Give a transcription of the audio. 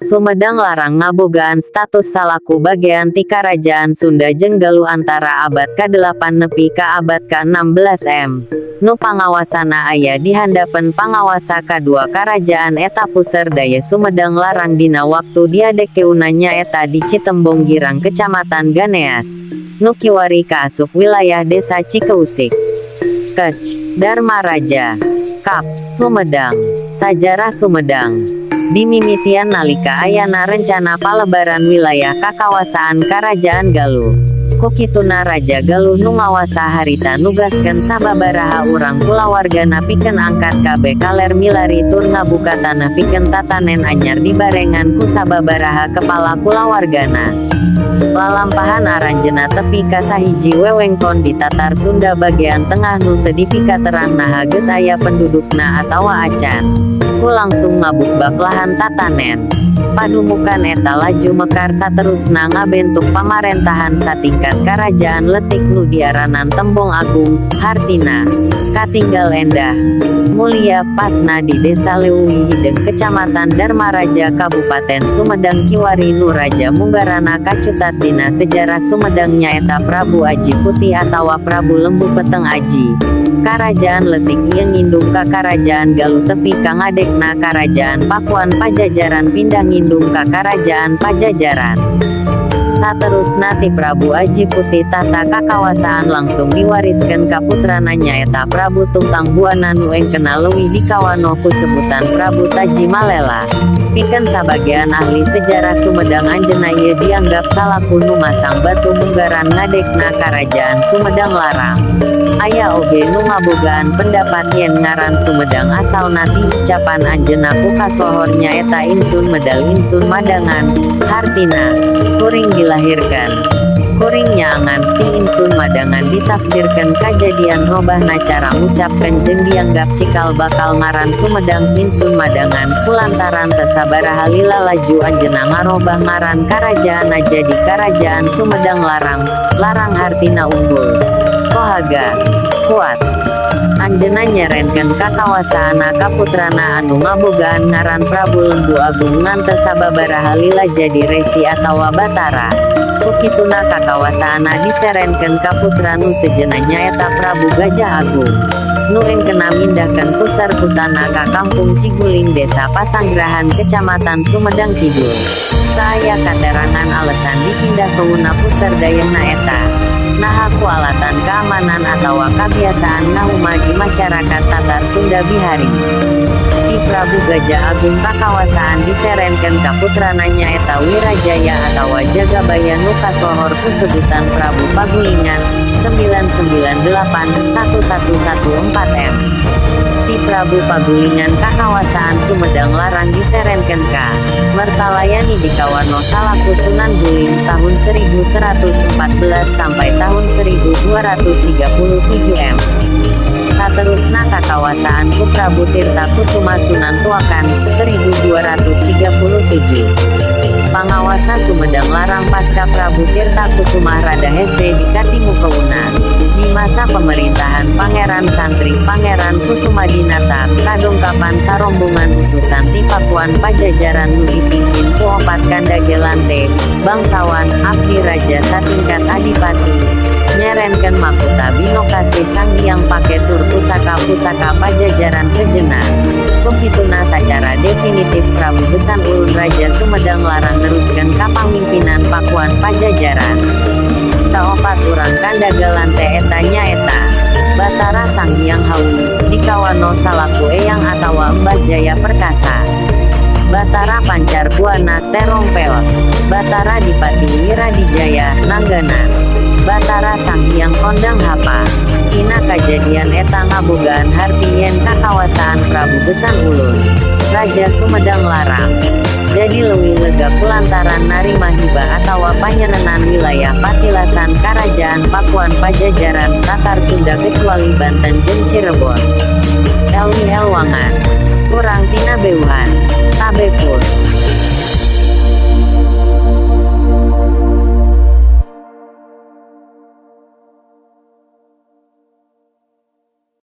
Sumedang Larang ngabogaan status salaku bagean ti Karajaan Sunda jeung Galuh antara abad ka-8 nepi ka abad ka-16 M. Nu pangawasana aya di handapeun pangawasa kadua karajaan eta. Puser dayeuh Sumedang Larang dina waktu diadekeunna nyaeta di Citembong Girang, Kecamatan Ganeas, nu kiwari kaasup wilayah Desa Cikeusik, Kec. Darmaraja, Kab. Sumedang. Sajarah Sumedang dimimitian nalika ayana rencana palebaran wilayah kakawasaan Karajaan Galuh. Kukituna, Raja Galuh nu ngawasa harita nugaskeun sababaraha urang kulawargana pikeun angkat ka kaler milari tur ngabuka tanah pikeun tatanen anyar dibarengan ku sababaraha kepala kulawargana. Lalampahan aranjeunna tepi ka sahiji wewengkon di Tatar Sunda bagean tengah nu teu dipikaterang naha geus aya pendudukna atawa acan. Ku langsung ngabukbak lahan tatanen. Padumukan eta laju mekar saterusna ngabentuk pamarentahan satingkat karajaan leutik nu diaranan Tembong Agung, hartina katinggal endah, mulia, pasna di Desa Leuwi Hideung, Kecamatan Darmaraja, Kabupaten Sumedang kiwari. Nu raja munggarana kacutat dina sejarah Sumedang nyaeta Prabu Aji Putih atawa Prabu Lembu Peteng Aji. Karajaan leutik ieu ngindung ka Karajaan Galuh tepi ka ngadegna Karajaan Pakuan Pajajaran pindah ngindung ka Karajaan Pajajaran. Saterusna ti Prabu Aji Putih, tahta kakawasaan langsung diwariskeun ka putrana, nyaeta Prabu Tungtang Buana, nu engkena leuwih dikawanoh ku sebutan Prabu Tajimalela. Pikeun sabagean ahli sejarah Sumedang, anjeunna ieu dianggap salaku nu masang batu munggaran ngadegna Karajaan Sumedang Larang. Aya oge nu ngabogaan pendapat yen ngaran Sumedang asalna ti ucapan anjeunna ku kasohor, nyaeta "Insun medal insun madangan", hartina "Kuring dilahirkan, kuring nyaangan". Ti "insun madangan" ditafsirkeun kajadian robahna cara ngucapkeun jeung dianggap cikal bakal ngaran Sumedang, "Insun Madangan", kulantaran teu sabaraha lila laju anjeunna ngarobah ngaran karajaanna jadi Karajaan Sumedang Larang. Larang hartina unggul, kohaga, kuat. Anjeunna nyerenkeun kakawasaanna ka putrana anu ngabogaan ngaran Prabu Lembu Agung, ngan teu sababaraha lila jadi resi atawa batara. Kukituna kakawasaanna diserenkeun ka putra nu sejenna, nyaeta Prabu Gajah Agung, nu engkena mindahkeun pusar kutana ka Kampung Ciguling, Desa Pasanggrahan, Kecamatan Sumedang Kidul. Saaya katerangan alasan dipindahkeunna pusar dayeuhna eta naha ku alatan keamanan atawa kabiasaan ngahuma di masyarakat Tatar Sunda bihari. Ti Prabu Gajah Agung kakawasaan diserenkeun ka putrana, nyaeta Wirajaya atawa Jagabaya, nu kasohor ku sebutan Prabu Pagulingan, 998 1114 M. Ti Prabu Pagulingan kakawasaan Sumedang Larang diserenkeun ka Mertalayani, dikawanoh salaku Sunan Guling, tahun 1114 sampai tahun 1237 M. Saterusna kakawasaan ku Prabu Tirta Kusuma Sunan Tuakan, 1237. Pangawasa Sumedang Larang pasca Prabu Tirta Kusuma rada hese dikatimukeunna. Di masa pemerintahan Pangeran Santri Pangeran Kusumadinata, kadongkapan sarombongan utusan ti Pakuan Pajajaran nu dipimpin ku opat kandagelante, bangsawan, abdi raja satingkat adipati, nyerenkeun makuta Binokasih Sang Hyang Pake tur pusaka-pusaka Pajajaran sejenna. Kukituna sacara definitif Prabu Gesan Ulun Raja Sumedang Larang neruskeun kapamimpinan Pakuan Pajajaran. Kaopat urang kandagelante eta nyaeta Batara Sang Hyang Hawu, dikawanoh salaku Eyang atawa Mbah Jaya Perkasa, Batara Pancar Buana, Terong Peot, Batara Dipati Wiradijaya, Nanggana, Batara Sang Hyang Kondang Hapa. Tina kajadian eta ngabogaan harti yen kakawasaan Prabu Gesan Ulun, Raja Sumedang Larang, jadi leuwih lega kulantaran narima hibah atawa panyerenan wilayah patilasan Karajaan Pakuan Pajajaran, Tatar Sunda kecuali Banten jeung Cirebon.